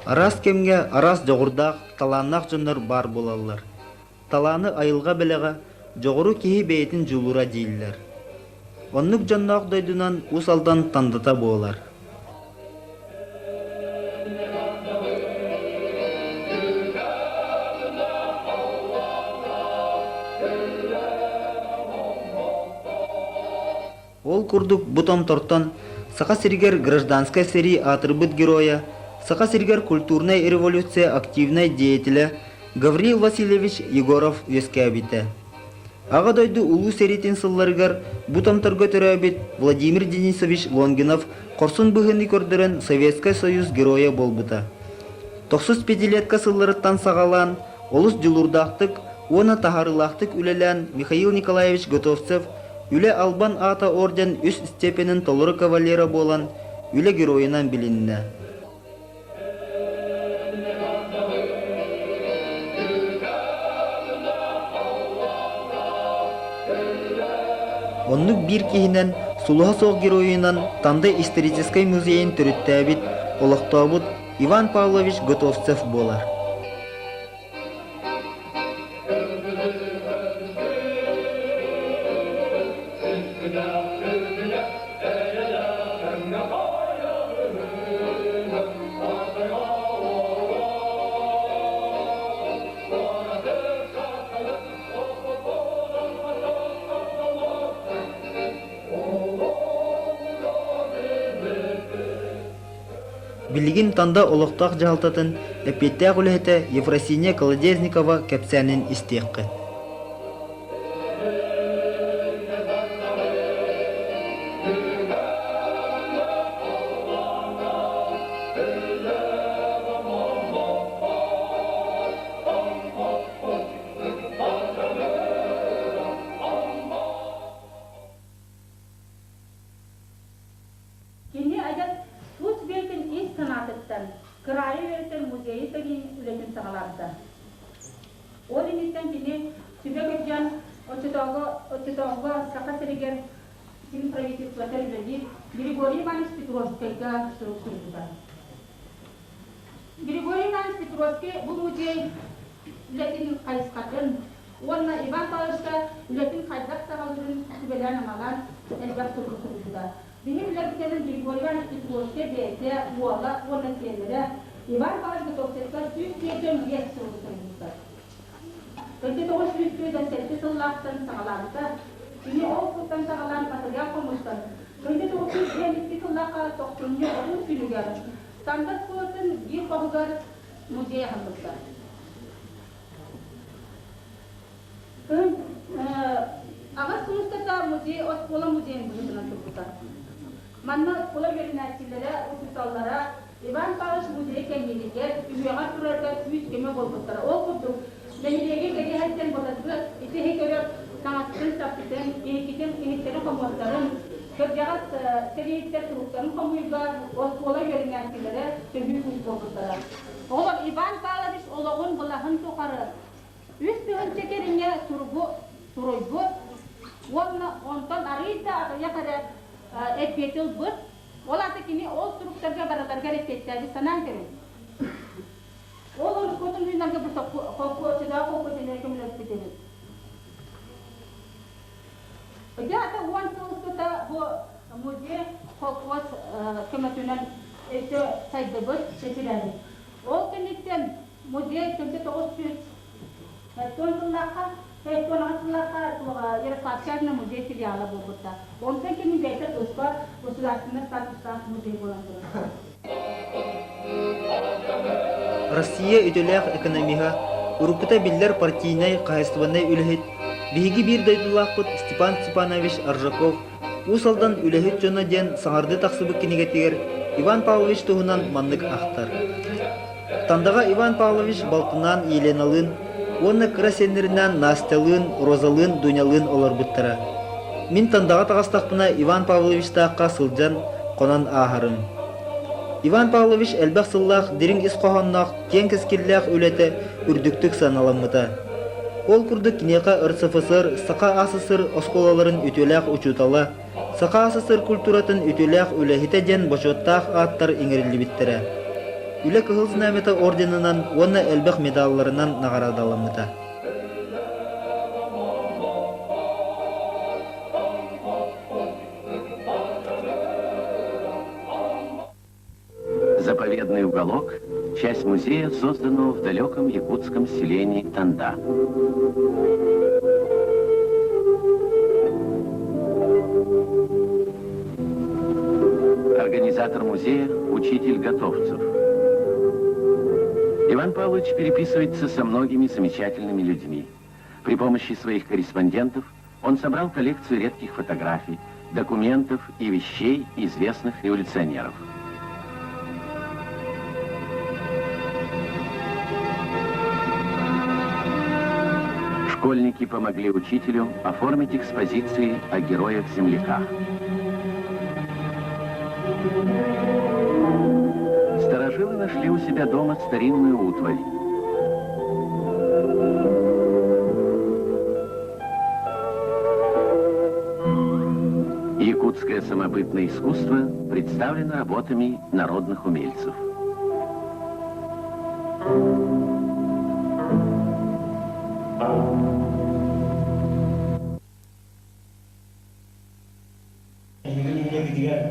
Араас кэмҥэ араас дьоҕурдаах, талааннаах дьоннор баар буолаллар. Талааны айылҕа бэлэҕэ, дьоҕуру киһи бэйэтин дьулуура дииллэр. Оннук дьонноох дойдунан Уус Алдан Тандата буолар. Ол курдук бу томтортон Саха сиригэр гражданскай сэрии аатырбыт геройа, Саха сиригэр культурнай революция активнай деятелэ Гаврил Васильевич Егоров үөскээбитэ. Аҕа дойду Улуу сэриитин сылларыгар бу томторго төрөөбүт Владимир Денисович Лонгинов хорсун быһыыны көрдөрөн Советскай Союз Геройа буолбута. Тохсус пятилетка сылларыттан саҕалаан олус дьулуурдаахтык уонна таһаарыылаахтык үлэлээн Михаил Николаевич Готовцев Үлэ Албан аата орден үс степенин толору кавалера буолан үлэ геройунан билиннэ. Оннук биир киһинэн сулуһа суох геройунан Танда историческай музейын төрүттээбит, олохтообут Иван Павлович Готовцев буолар. Билигин Танда олохтоох дьаһалтатын эппиэттээх үлэһитэ Ефросинья Колодезникова кэпсээнин истиэххит. Кини адьас тус бэйэтин ис санаатыттан кыраайы үөрэтэр музейы тэрийин үлэтин саҕалаабыта. Ол инниттэн кини сүбэ көрдөөн оччотооҕу оччотооҕуга Саха сиригэр син правительствота үлэлиир Григорий Иванович Петровскайга сурук суруйбута. Григорий Иванович Петровский бу музей үлэтин хайысхатын уонна Иван Павловичка үлэтин хайдах саҕалыырын сүбэлээн-амалаан элбэх суругу суруйбута. Биһи үлэбитинэн Григорий Иванович Петровскай бэйэтэ, уола уонна сиэннэрэ Иван Павлович Готовцевка 145 суругу суруйбуттар. 1947 сыллаахтан саҕалаабыта. Кини ол сылтан саҕалаан матырыйаал хомустан 1952 сыллаахха тохсунньу 30 күнүгэр Танда оскуолатын биир хоһугар музей аһыллыбыта. Аҕыс сыл устата музей оскуола музейын быһыытынан турбута. Манна оскуола үөрэнээччилэрэ, учууталлара Иван Павлович музейа кэннигэр, үһүөҕэр турарыгар күүс-көмө буолбуттара. Ол курдук, нэһилиэги кэриэһэттэн былыргы ити көрөр таҥастарын-саппытын, иһиккитин, иһиттэрин-хомуостарын, кырдьаҕас сэрииһиттэр суруктарын хомуйга оскуола үөрэнээччилэрэ төһүү күүс буолбуттара. Оҕолор Иван Павлович олоҕун былаһын тухары 3000 кэриҥэ суругу суруйбут уонна онтон арыый да аҕыйах эрэ эппиэти ылбыт. Ол аата кини ол суруктарга барыларыгар эппиэттээбит санаан көрүҥ. Ол уруккутун мыынарга бу холкуочудаах холкуотунан көмөлөспүт эбит. Дьэ ата уон сыл устата бу музей холкуос көмөтүнэн өссө сайдыбыт, чэчирээбит. Ол кэнниттэн музей 1900 сыллаахха сыллаахха Ярославская музей филиала буолбута. Онтон кини бэйэтэ туспа государственный статустаах музей буолан турар. Россия үтүөлээх экономиһа, уруккута биллэр партийнай хаһаайыстыбаннай үлэһит, биһиги биир дойдулаахпыт Степан Степанович Аржаков Уус Алдан үлэһит дьоно диэн саҥардыы тахсыбыт кинигэтигэр Иван Павлович туһунан маннык ахтар. Тандаҕа Иван Павлович балтынаан Еленалыын уонна кыра сиэннэринээн Настялыын, Розалыын, Дунялыын олорбуттара. Мин Тандаҕа таҕыстахпына Иван Павловичтаахха сылдьан, хонон ааһарым. Иван Павлович элбэх сыллаах дириҥ ис хоһоонноох, киэҥ кэскиллээх үлэтэ үрдүктүк сыаналаммыта. Ол курдук киниэхэ РСФСР Саха АССР оскуолаларын үтүөлээх учуутала, Саха АССР культуратын үтүөлээх үлэһитэ диэн бочуоттаах ааттар иҥэриллибиттэрэ. Үлэ Кыһыл Знамята орденынан уонна элбэх медалларынан наҕараадаламмыта. Заповедный уголок – часть музея, созданного в далеком якутском селении Танда. Организатор музея – учитель Готовцев. Иван Павлович переписывается со многими замечательными людьми. При помощи своих корреспондентов он собрал коллекцию редких фотографий, документов и вещей известных революционеров. Школьники помогли учителю оформить экспозиции о героях-земляках. Старожилы нашли у себя дома старинную утварь. Якутское самобытное искусство представлено работами народных умельцев. Эһиги нэһилиэккитигэр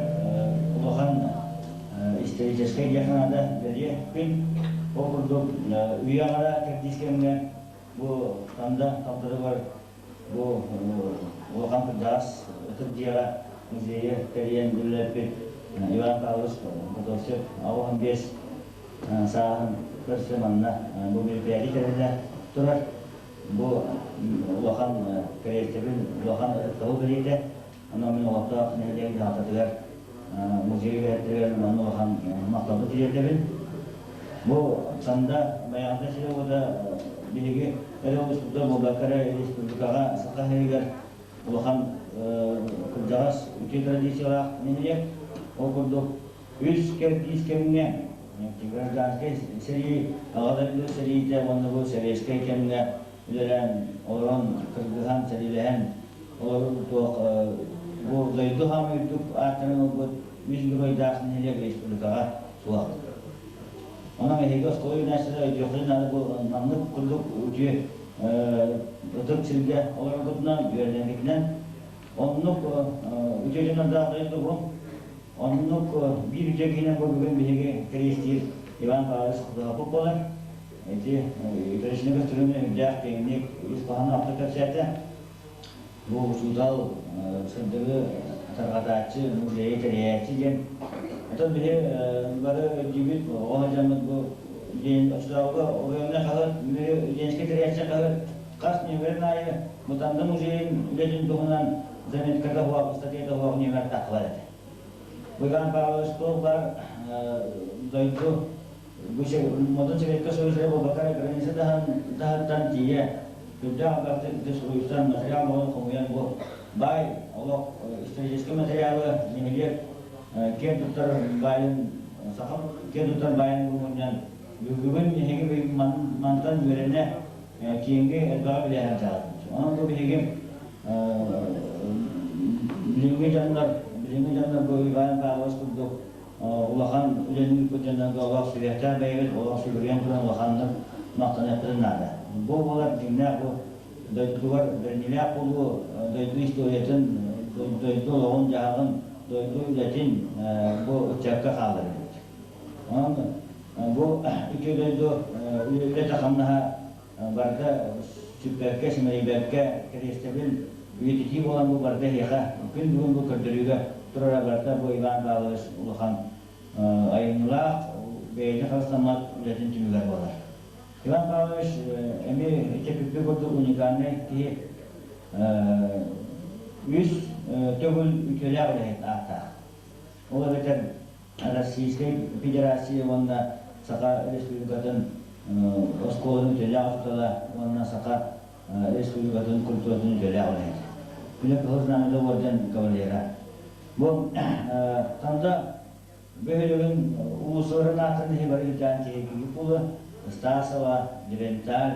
улахан историческай диэххэ наада бэлиэ күн. Ол курдук үйэ аҥара кэрдиис кэмҥэ бу Танда Талтарыгар бу улахан кырдьаҕас ытык дьиэҕэ музейы тэрийэн үлэлэппит Иван Павлович Готовцев 85 сааһын көрсө манна бу мероприятие тэриллэ турар. Бу улахан кэриэстэбил, улахан ытыктабыл бэлиэтэ. Онон мин олохтоох нэһилиэк дьаһалтатыгар, музей үлэһиттэригэр манна улахан махталбын тириэрдэбин. Бу Санда Байаҕантай сирэ-уота биһиги эрэ улууспутугар буолбакка эрэ республикаҕа Саха сиригэр улахан кырдьаҕас үтүө традициялаах нэһилиэк. Ол курдук үс кэрдиис кэмҥэ гражданскай сэрии, Аҕа дойду сэриитэ уонна бу сэбиэскэй кэмҥэ үлэлээн олорон, кыргыһан, сэриилэһэн олорор туох бу дойду хаамыы үрдүк ааттарын ылбыт үс геройдаах нэһилиэк республикаҕа суох. Онон эһиги оскуола үүнээччилэрэ өйдүөххүтүн наада бу маннык курдук үтүө ытык сиргэ олороргутунан, үөрэнэргитинэн оннук үтүө дьоннордоох дойду бу. Оннук биир үтүө киһинэн бу бүгүн биһиги кэриэстиир Иван Павлович Худоһопов буолар. Ити Екатерина Көстөрүнэ үрдээх киэҥник ис хоһооно кэпсээтэ. Бу учуутал сырдыгы тарҕатааччы, музейы тэрийээччи диэн. Оттон биһи бары өйдүүбүт, оҕо сылдьаммыт бу диэн оччотооҕуга оройуоннай хаһыат, Ленскэй тэрийээччи хаһыат хас нүөмэрин аайы Мутанда музейын үлэтин туһунан заметката суох, статьята суох нүөмэр тахсар этэ. Иван Павлович туох баар дойду модун Советскай Союз эрэ буолбакка граница таһыттан тиийэ үрдээх элбэхтик суруйсан материал бөҕөнү хомуйан бу баай олох историческай материалы нэһилиэк киэн туттар баайын саха киэн туттар баайын мунньан бүгүн эһиги мантан үөрэнэ киэҥҥи элбэҕи билээһин саҕалабыт. Онон бу биһиги билиҥҥи дьоннор билиҥҥи дьоннор бу Иван Павлович курдук улахан үлэни ыыппыт дьоннорго олох сүрэхтээх бэйэбит олох сүгүрүйэн туран улаханнык махтаныахпытын наада. Бу буолар дьиҥнээх бу дойдутугар бэриниилээх буолуу, дойду историятын, дойду олоҕун-дьаһаҕын, дойду үлэтин бу ыччакка хаалларар эбит. Онон бу үтүө дойду үлэтэ-хамнаһа барыта сүппэккэ, симэлийбэккэ кэриэстэбил үйэтитии буолан бу барыта эһиэхэ күн бүгүн бу көрдөрүүгэ турара барыта бу Иван Павлович улахан айымньылаах, бэйэтин харыстаммат үлэтин түмүгэр буолар. Иван Павлович эмиэ ити курдук уникальнай киһи үс төгүл үтүөлээх үлэһит ааттаах. Ол эбэтэр Российскай Федерация уонна Саха Республикатын оскуолатын үтүөлээх учуутала уонна Саха Республикатын культуратын үтүөлээх үлэһитэ. Үлэ Кыһыл Знамята уордьан кавалера. Бу Танда бөһүөлэгин уулуссаларын аатын иһи бары үрдээн киһи буолуо. Стасова, Левенталь,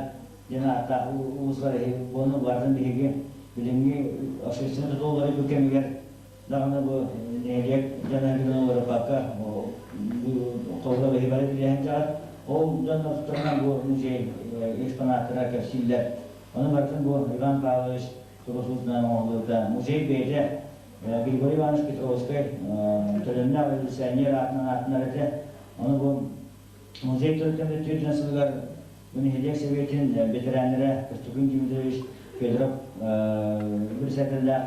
Диэн ааттаах улуусгар буону барытын биһиги билиҥҥи общественнай тутуулары бу кэмигэр даҕаны бу нэһилиэк дьаныһыгынан уларыппакка холобура биһи бары билиһэн дьаҕар ол дьон ортотунан бу музей экспонаттара кэпсииллэр. Ону барытын бу Иван Павлович туруорсуутунан оҥоһуллубута. Музей бэйэтэ Григорий Иванович Петровскай төлөннөөх революционер аатынан ааттанар этэ. Ону бу музей төрүттэммит 4 сылыгар бу нэһилиэк сэбиэтин бэтэрээннэрэ Костюкин Дмитриевич Федоров председателлээх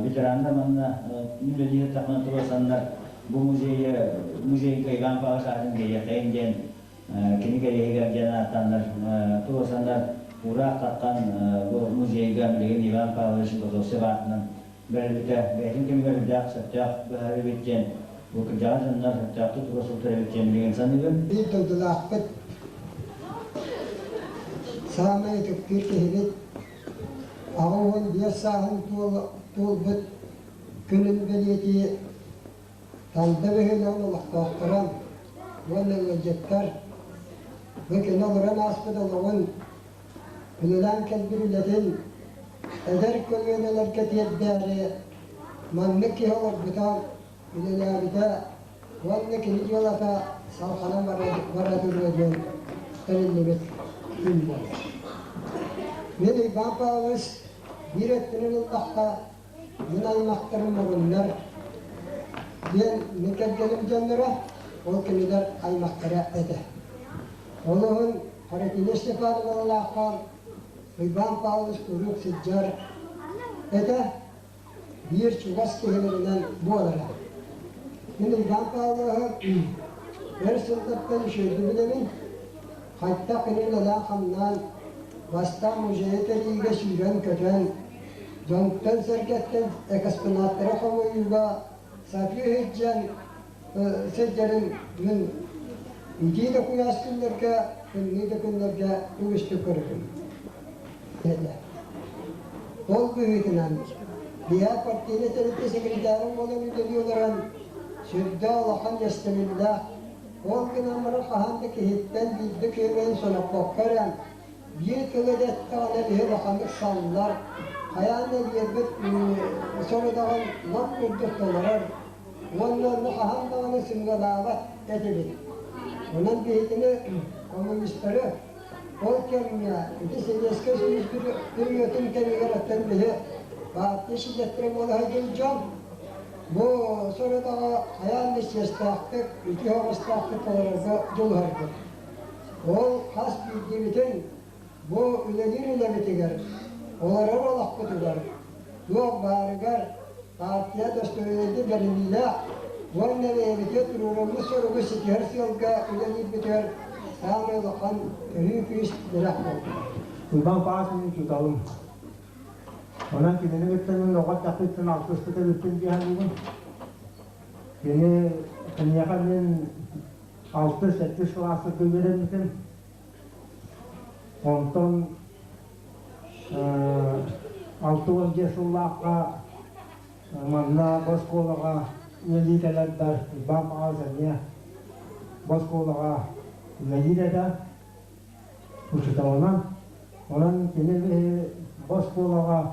ветераннар манна үлэлии сыттахпына туруорсаннар бу музейы музейга Иван Павлович аатын биэриэххэйин диэн кини кэриэһигэр диэн ааттааннар туруорсаннар уураах таххан бу музейга билигин Иван Павлович Готовцев аатынан бэриллибитэ бэйэтин кэмигэр үрдээх сөптөөх быһаарыы эбит диэн бу кырдьаҕас дьоннор сөптөөхтүк туруорсубуттар эбит диэн билигин саныыбын. Биир дойдулаахпыт, саамай ытыктыыр киһибит, 85 сааһын туолбут күнүн бэлиэтии Танда бөһүөлэгин олохтоохторо уонна ыалдьыттар бу кини олорон ааспыт олоҕун, үлэлээн кэлбит үлэтин эдэр көлүөнэлэргэ тиэрдээри маннык киһи олорбута, үлэлээбитэ уонна кини дьыалата салҕанан бара туруо диэн тэриллибит күн буолар. Мин Иван Павлович биир өттүнэн ыллахха, мин аймахтарым муруннар диэн мин кэргэним дьонноро, ол кинилэр аймахтара этэ. Ол иһин Харитина Степановналаахха Иван Павлович куруук сылдьар этэ, биир чугас киһилэринэн буолара. Мин Иван Павловиһы өр сыллартан үчүгэйдик билэбин. Хайдах кини үлэлээн-хамнаан, бастаан музейы тэрийиигэ сүүрэн-көтөн, дьонтон-сэргэттэн экспонаттары хомуйууга сатыы сылдьан сылдьарын мин итии да куйаас күннэргэ, тымныы да күннэргэ үгүстүк көрөбүн. Ол быһыытынан биһиэхэ партийнай тэрилтэ секретарын буолан үлэлии олорон сүрдээх улахан иэстэбиллээх, ол гынан баран хаһан да киһиттэн биирдэ күөмэйин соноппокко эрэ биир тылы да эттэҕинэ биһи улаханнык саллар, хайаан да биэрбит сорудаҕын лоп курдук толорор уонна онно хаһан даҕаны сымыалаабат этибит. Онон биһигини коммунистары ол кэмҥэ ити Сэбиэскэй Союз бүрүөтүн кэмигэр оттон биһи партия чилиэттэрэ буола сылдьар дьон бу сорудаҕы хайаан да чиэстээхтик, үтүө оҕустаахтык толорорго дьулуһарбыт. Ол хас биирдиибитин бу үлэлиир үлэбитигэр, олорор олохпутугар, туох баарыгар партия достовернайдык бэриниилээх уонна бэйэбитигэр туруоруммут соругу ситиһэр сыалга үлэлиирбитигэр саамай улахан төһүү күүс тирэх буолбута. Уйбаан Павлович учууталым. Онон кинини кытта мин оҕо эрдэхпиттэн алтыспыт эбиппин дии саныыбын. Кини киниэхэ мин алты-сэттис кылаастарга үөрэммитим. Онтон 65 сыллаахха манна оскуолаҕа үлэлии кэлэрбэр Иван Павлович эмиэ оскуолаҕа үлэлиир этэ учууталынан. Онон кини оскуолаҕа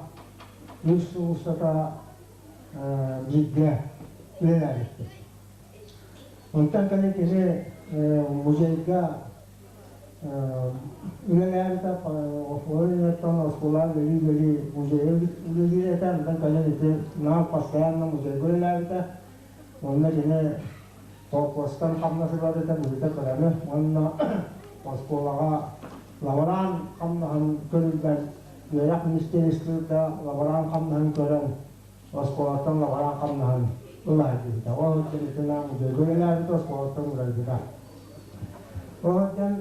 үс сыл устата бииргэ үлэлээбиппит. Онтон кэлин кини музейга үлэлээбитэ, оскуола оскуола үлэлии-үлэлии музейга үлэлиир этэ, онтон кэлин ити наал постоянно музейга үлэлээбитэ. Онно кини холкуостан хамнас ылар этэ, быһыыта кыраны уонна оскуолаҕа лабораан хамнаһын көрүллэн, үөрэх министерствота лабораан хамнаһын көрөн оскуолаттан лабораан хамнаһын ылар киһитэ. Ол кэнниттэн музейга үлэлээбитэ, оскуолаттан уурайбыта. Ол диэн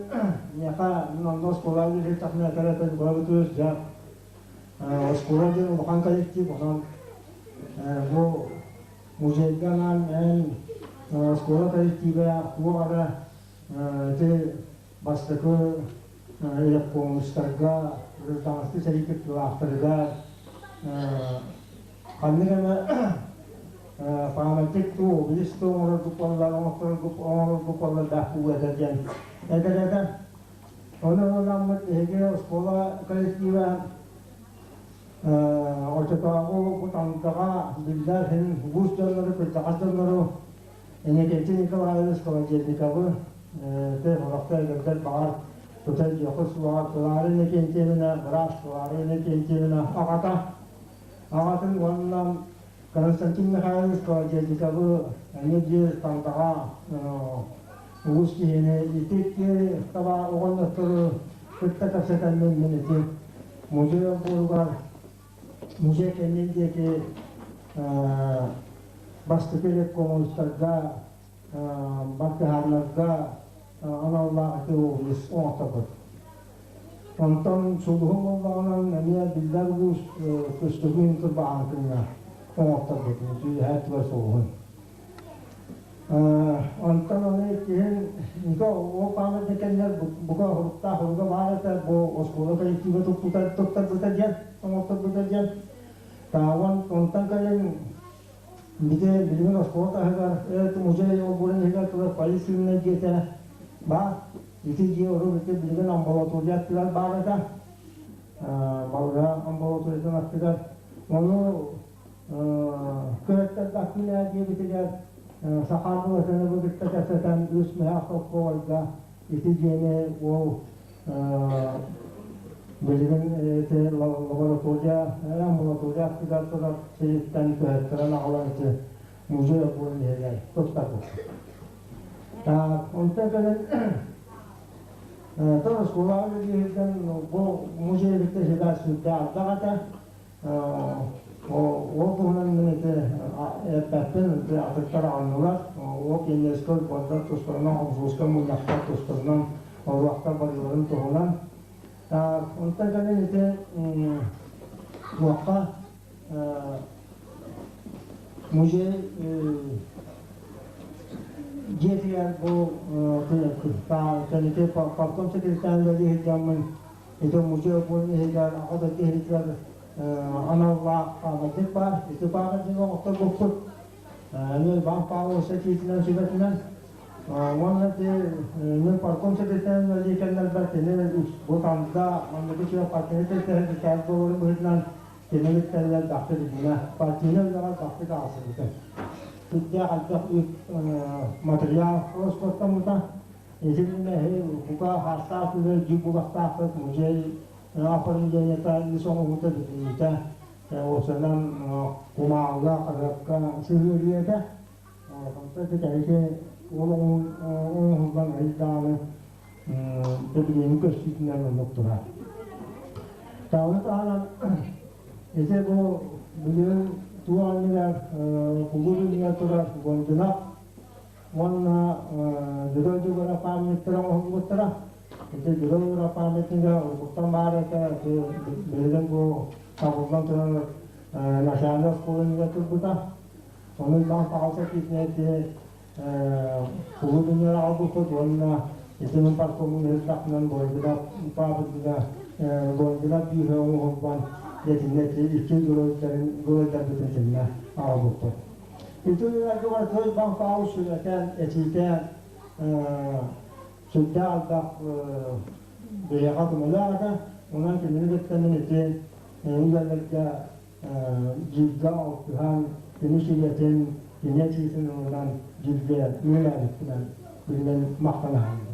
миэхэ мин онно оскуола үлэлиир этэр буолабытыгар дьэ оскуола диэн улахан коллектив, онон бу музейга анаан эн оскуола коллективэ туох эрэ ити бастакы ревкомустарга, гражданскай сэрии кыттыылаахтарыгар ханнык эмэ памятник дуу, обелиск дуу оҥороргут буоллар, оҥортороргут оҥороргут буоллар даах буолуо этэ диэн этэр этэ. Ону ыламмыт биһиги оскуола коллектива оччотооҕу бу Тандаҕа биллэр иһин улуус дьоннору, кырдьаҕас дьоннору Иннокентий Николаевич Колодезниковы сорохтор эдэрдэр баҕар тута өйдүөххүт суоҕа Клара Иннокентьевна, быраас Клара Иннокентьевна аҕата, аҕатын уонна Константин Михайлович Колодезниковы эмиэ биир Тандаҕа улуус киһини ити икки таба оҕонньоттору кытта кэпсэтэммин мин ити музей олбуоругар музей кэннин диэки бастакы ревкоммунистарга бартыһааннарга аналлаах ити облус оҥорторбут. Онтон сулуһум буоллаҕынан эмиэ биллэр улуус көстөкүүн кырбаһаҥкыҥҥа оҥорторбут үһээ тула сулуһун. Онтон аны иккиһин Ника ол памятник кэннигэр бука хоруктаах хоруга баар этэ, бу оскуола коллектива туппута туттарбыта диэн, оҥорторбута диэн. Тааван онтон кэлин бити билигин оскуола таһыгар музей олбуорун иһигэр турар полициянай дьиэтэ баар. Ити дьиэ урут ити билигин амбулатория аттыгар баар этэ. Балыыһа амбулаториятын аттыгар. Ону Күрэттэрдэхпинэ диэбитигэр Сахаар Былатыанабы кытта кэпсэтэн үс мөһөөх холкуоларга ити дьиэни уол билигин ити лаборатория амбулатория аттыгар турар сириттэн көһөттөрөн аҕалан ити музей буолан иһигэр туттарбыт. Онтон кэлин тон оскуолаҕа үлэлииртэн бу музей кытта сибээс сүрдээх элбэх этэ. Ол туһунан мин ити эппэппин, атыттар аҕыннылар. Ол кинилэргэ уйбандар тустарынан, хомсуоска мунньахтар тустарынан, оруохтар барыларын туһунан. Онтон кэлин ити туохха музей дьиэтигэр бу кэнники партком секретарь үлэлии сылдьаммын Ити музей буолан иһигэр аҕа дойду иһигэр аналлаах памятник баар. Ити памятнигы оҥотторбуппут. Эмиэ Иван Павлович этиитинэн сүбэтинэн. Уонна ити мин партком секретарынан үлэлии кэллэрбэр кини бу Танда манныгы үчүгэй партийнай тэрилтэһэ секретарь буоларын быһыытынан кини кытталлар элбэхтик билинэ. Партийнай үлэҕэ элбэхтик аалсыбыта. Сүрдээх элбэх үп материал ороскуоттаммыта. Итиннэ бука хастаах үлэ дьиҥ булахтаахпыт музей оформлениета үс оҥоһуута бүтүннүүтэ уопсайынан кумааҕыга хаһыакка сыһыарыы этэ. Онтон ити ол оҥоһуллан ый даҕаны билиҥҥи көстүүтүнэн оннук турар. Тааны таһынан ити бу билигин туох иннигэр кулууп иннигэр турар Гондунов Уонна Дьоруой Дьугура памятниктара оҥоһуллубуттара. Ити Дьоруой Дьугура памятнига уруккуттан баар этэ, ити билигин бу табыллан турар начальнай оскуола иннигэр турбута. Ону Иван Павлович этиитинэ ити кулууп иннигэр аҕалбыппыт уонна ити мин паркомун ыһыктахпынан Лонгинов памятнига Лонгинов бүүһэ оҥоһуллан итиннэ ити икки геройдарбытын итиннэ аҕалбыппыт. Ити үлэлэргэ барытыгар Иван Павлович сүбэтэ, этиитэ сүрдээх элбэх биһиэхэ көмөлөөх этэ. Онон кинини кытта мин ити үлэлэргэ дьүүлгэ алтыһан, кини сүбэтин, кини этиитин ылынан дьүүлгэ үлэлээбиппинэн билинэн махтана саныыбын.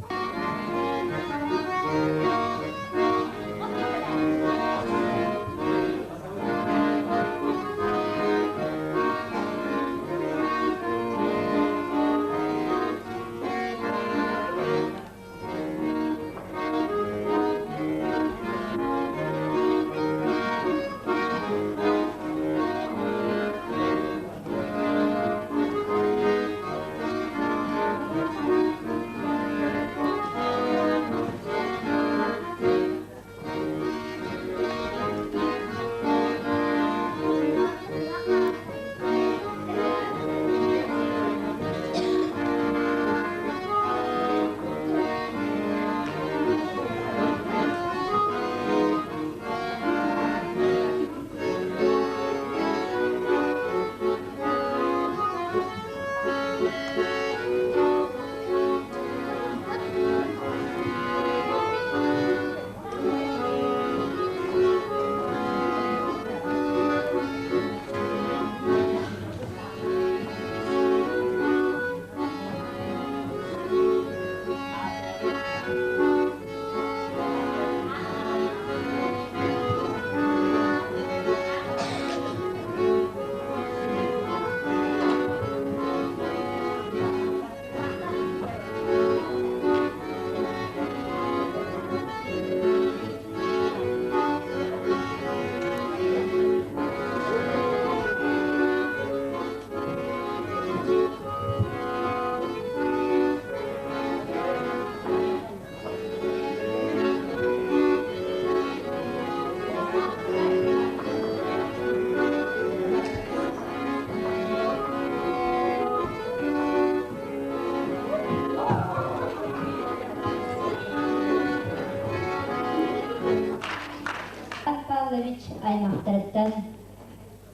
Павлович аймахтарыттан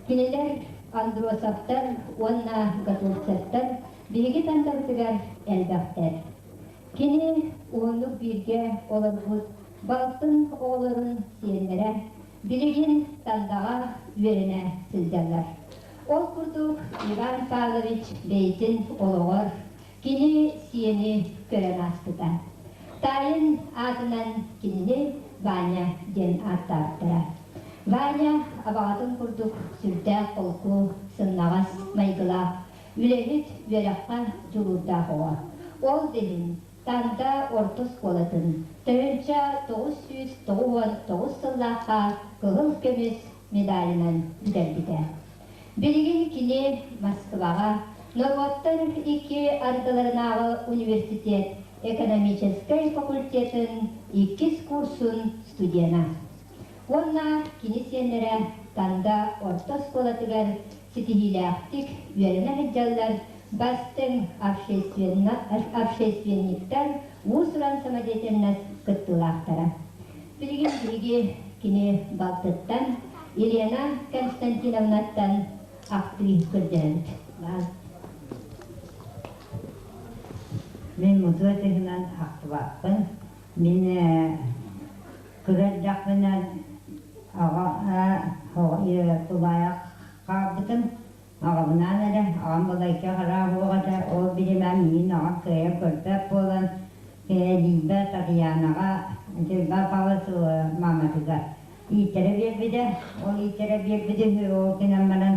кинилэр Андросовтар уонна Готовцевтар биһиги тандабытыгар элбэхтэр. Кини уһуннук бииргэ олорбут балтын оҕолорун сиэннэрэ билигин Тандаҕа үөрэнэ сылдьаллар. Ол курдук Иван Павлович бэйэтин олоҕор кини сиэни көрөн ааспыта. Таайын аатынан кинини Ваня диэн ааттаабыттара. Ваня абаҕатын курдук сүрдээх холку, сымнаҕас майгылаах, үлэһит, үөрэххэ дьулуурдаах оҕо. Ол да иһин Танда орто оскуолатын 1999 сыллаахха кыһыл көмүс медалынан бүтэрбитэ. Билигин кини Москваҕа норуоттар икки ардыларынааҕы университет экономическай факультетын иккис курсун студена. Уонна кини сиэннэрэ Танда орто оскуолатыгар ситиһиилээхтик үөрэнэ сылдьаллар, бастыҥ общественниктар, уус-уран самодеятельность кыттыылаахтара. Билигин биһиги кини балтыттан Елена Константиновнаттан ахтыы көрдөһөбүт. Мин мутуо туһунан ахтыбаппын. Мин кыра эрдэхпинэ аҕа тулаайах хаалбытым. Аҕабынаан эрэ, аҕам балайка хараабуох этэ, ол биримэ миигин аҕам кыайан көрбөт буолан, Либа Татьянаҕа Дьылба Павлович мааматыгар ииттэрэ биэрбитэ. Ол ииттэрэ биэрбитин ол гынан баран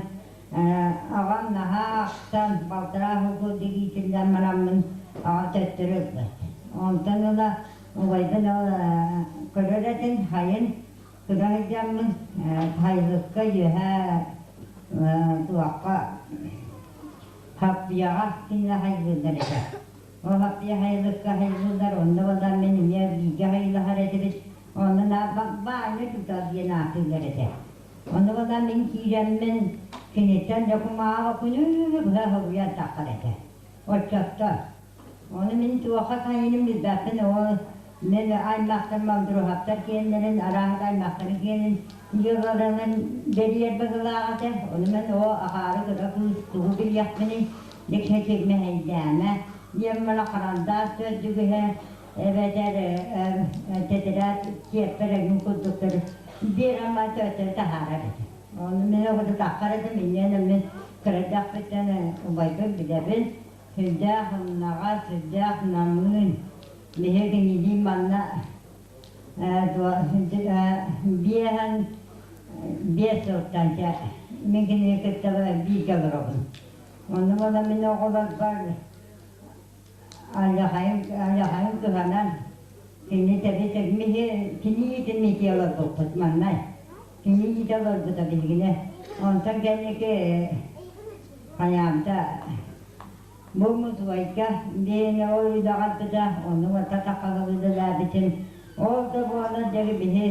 аҕам наһаа ахтан, балтараа сыл курдук иитиллэн бараммын аҕам төттөрү ылбыт. Онтон ыла убайбын ол көрөр этин, хайын кыра сылдьаммын Хайылыкка үөһэ туохха Хаппыйаҕа кинилэр хайылыыллар этэ. Ол Хаппыйа хайылыкка хайылыыллар, онно буоллар мин эмиэ бииргэ хайылаһар этибит. Онно баанньа тутар диэн ааттыыллар этэ. Онно буоллар мин киирэммин киниттэн дьокумааҕы күнү быһа хоруйан таххар этэ. Оччотто Ону мин туохха хайыным билбэппин, ол мин аймахтарым Андруһаптар киэннэрин, арааһа да аймахтарын киэнин дьыалаларын бэрийэр быһыылаах этэ. Ону мин оо акаары кыра кыыс тугу билиэхпиний, дьикситик мэһэйдээмэ диэн мала харандаас төрдүгүһэ эбэтэр тэтэрээт чиэппэр эҥин курдуктары биир ама төттөрү таһаарар этэ. Ону мин оҕото таххар этим, инньэ мин кыра эрдэхпиттэн убайбын билэбин, Сүрдээх ымнаҕас, сүрдээх намыын. Биһиги кинилиин манна биэһэн биэс сылтан чэ мин кинини кытта бииргэ олоробун. Онно буолан мин оҕолорбор алдьархайым алдьархайым кыһанан кини тэби кини иитин миитии олорбуппут маннай. Кини иитэ олорбута биһигини. Онтон кэнники хайаабыта бу мусуойга диэн ол үлэҕэрбитэ ону барыта таххалар үлэлээбитим. Ол да буоллар дьэ биһи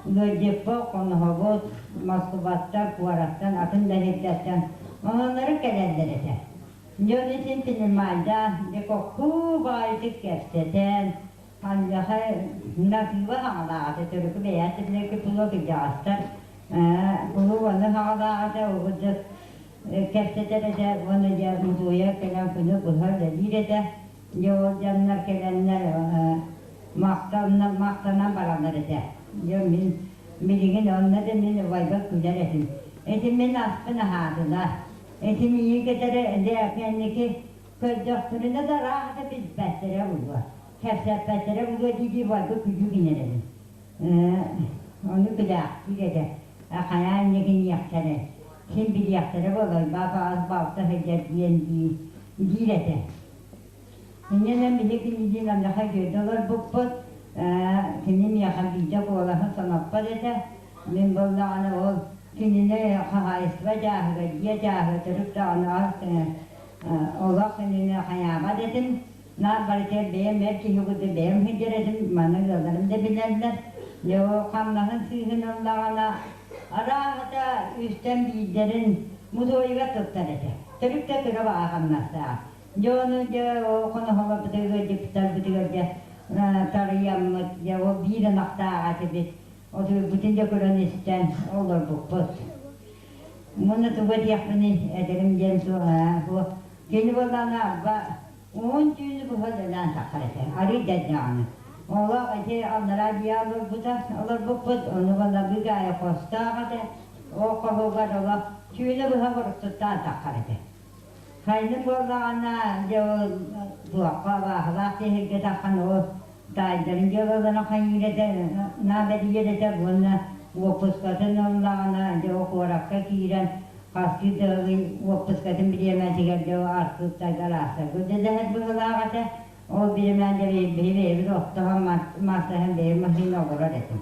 ыалдьыппыт хоноһобут Москубаттан, куораттан, атын да сирдэртэн ононнору кэлэллэр этэ. Дьон итин тинимайдаан, дьэ коккуу баҕайытык кэпсэтэн, Аллаха накыыба хаҥалаах этэ, төрүкү бэйэт тилэки пулу кырдьаҕастар пулу уонна хаҥалаах этэ, ол кэпсэтэр этэ уонна дьэ мусуойа кэлэн күнү быһа үлэлиир этэ. Дьэ ол дьоннор кэлэннэр махтанан бараллар этэ. Дьэ мин билигин онно да мин убайбар күлэр этим. Ити мин аспын аһаатылар. Ити миигин кытары дьэ кэнники көрдөхтөрүнэ да ыраах да билбэттэрэ буолуо. Кэпсэппэттэрэ буолуо дии-дии баргы күлүү гинэрэбин. Ону билээхтиир этэ. Хайаан инньэ гиниэхтэрэ, син билиэхтэрэ буолар, баҕас балта сылдьар диэн дии диир этэ. Инньэ биһи кинилиин аныаха үтүөдэ олорбуппут. Кини миэхэ биирдэ куолаһын соноппот этэ. Мин буоллаҕына ол кинини хаһаайыстыба дьааһыга, дьиэ дьааһыга төрүт даҕаны олох иннинэ хайаабат этим. Наар барытыгар бэйэм эр киһи курдук бэйэм сылдьар этим, маны ыалларым да билэллэр. Дьэ ол хамнаһын сыыһын ыллаҕына, арааһата үстэн биирдэрин мусуойугар туттар этэ. Төрүт да кыра баҕа хамнастаах. Дьэ ону дьэ ол хоноһолорбутугар ыалдьыттарбытыгар дьэ тарыйаммыт, дьэ ол биир ынахтаах этибит. Отуйбутун да көрөн истэн олорбуппут. Уонна тугу этиэхпиний, этэрим диэн суох ээ. Бу кини буоллаҕына арба уһун түүнү быһа үлэлээн таххар этэ. Арыый да даҕаны. Олох ити аллараа дьиэ олорбута, олорбуппут, ону буолла быгаайа хостоох этэ. Ол хоһугар олох түүнү быһа боруктуттаан таххар этэ. Сайынын буоллаҕына, дьэ ол туохха абааһылаах киһиргэ таххан ол таайдарын дьыалаларын хайыыр этэ, наадатыйар этэ уонна уоппускатын ыллаҕына, дьэ ол куоракка киирэн хастыы да ый уоппускатын бириэмэтигэр дьэ ол архыыптарга араастарга үлэлэһэр быһыылаах этэ. Ол бириэмэ дьэ биһи бэйэбит оттоһон мастаһан бэйэм массыына олорор этим.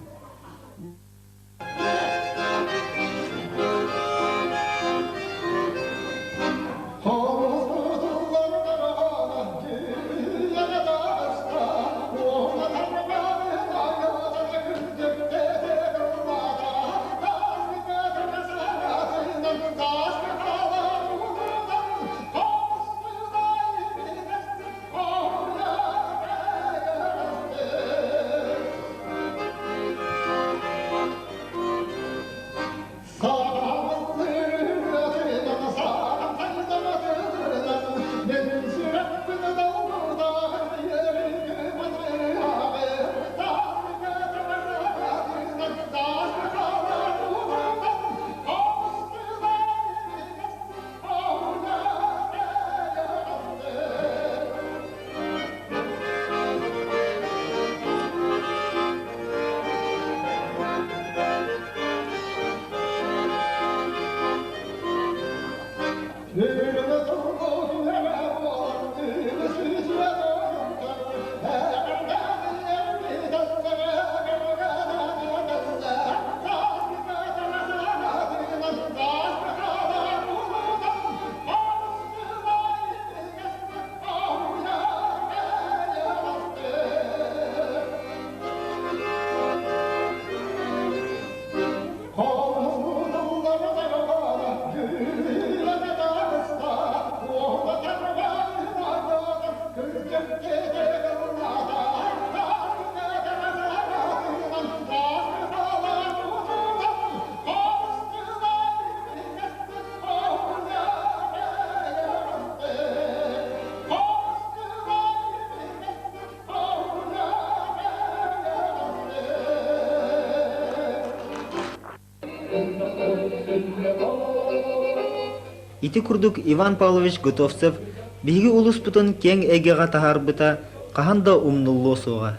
Ити курдук Иван Павлович Готовцев биһиги улууспутун киэҥ эйгэҕэ таһаарбыта хаһан да умнуллуо суоҕа.